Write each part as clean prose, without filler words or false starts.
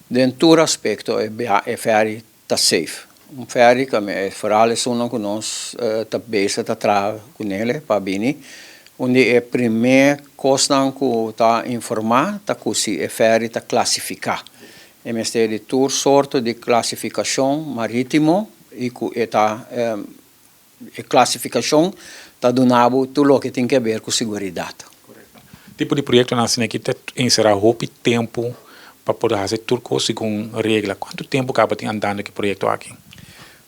Den tur aspekto e e ferry ta safe. Un ferry ku vooral esunnan ku nos ta bezig ta traha kunele pa bini, un di e prome kosnan ku ta informá ta ku si e ferry ta klasifiká. E mester di tur sorto di klasifikashon marítimo i ku e ta e klasifikashon ta duna bo tur loke tin ke ber ku seguridat. Tipo di proyektonan asina aki ta enserá hopi tempu pa por hasi tur kos segun regla. Kuantu tempu kaba tin andando ku e proyekto aki?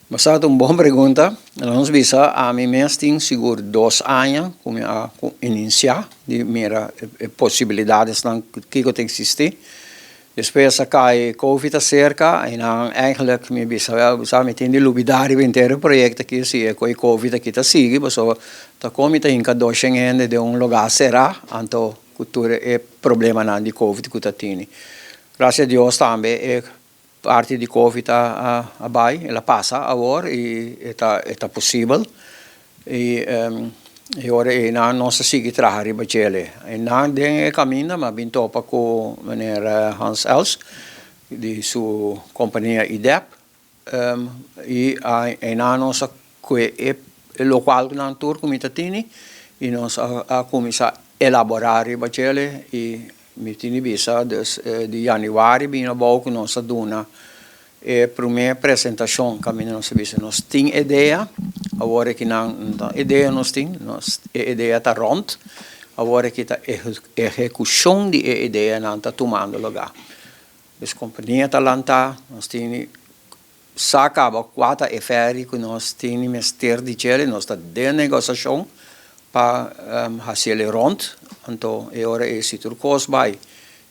Bo sa ta un bon pregunta. Nos bisa ami mes tin sigur dos aña ku mi a inisiá di mira e posibilidadesnan kiko ta eksistí. Despues a kai covid a serka i nan eigenlijk mi bisa wel bo sa mi tin di lubida riba henter e proyekto aki si e ku e covid aki ta sigui pasobra ta kon mi ta hinka doshen hende den un lugá será anto ku tur e problemanan di covid ku ta tini. Gracia a Dios tambe e parti di covid a bai, el a pasa awor i e ta e ta posibel i e ora einan nos a sigui traha riba djele. Einan den e kaminda mi a bin topa ku meneer Hans Els di su kompania IDEP i einan nos a kue e lokual ku nan tur ku mi ta tini i nos a kuminsá elaborá riba djele i Mi tin di bisa dus di yanüari bini abou ku nos a duna e promé presentashon kaminda nos a bisa nos tin e idea, awor aki nan no ta idea nos tin, nos e idea ta rònt, awor aki ta ehekushon di e ideanan ta tumando lugá. Dus kompania ta lantá, nos tin Sa kaba kua ta e ferry ku nos tin mester di djel i nos ta den negosiashon pa hasiel e rond. Anto e ora ei si tur kos bai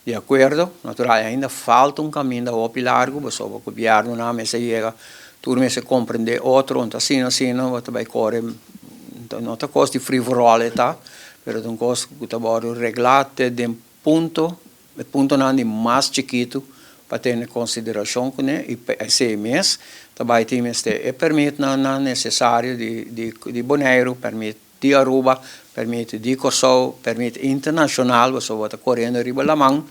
di akuerdo, natural ainda falta un kaminda hopi largu pasobra gobièrnunan mester yega, tur mester komprendé otro, anto asina asina bo ta bai kore, no ta kos di free for all e ta, pero ta un kos ku ta wòrdu reglá te den punto. E puntonan di mas chikitu pa tene konsiderashon kuné i pa esei mes ta bai tin mester e permitnan nan nesesario di di Boneiru, permit di Aruba, permit di Kòrsou, permit internashonal pasobra bo ta koriendo riba laman,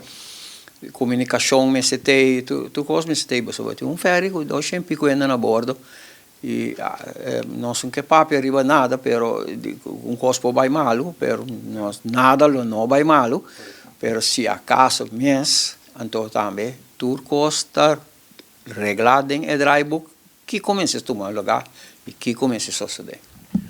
komunikashon mester tei, tur kos mester tei pasobra tin un fèri ku doshen piku hende na bordo I nos no ke papia riba nada, pero un kos por bai malu, pero nos nada lo no bai malu, pero si akaso mes, anto tambe tur kos ta reglá den e draaiboek, kiko mester tuma lugá i kiko mester sosodé.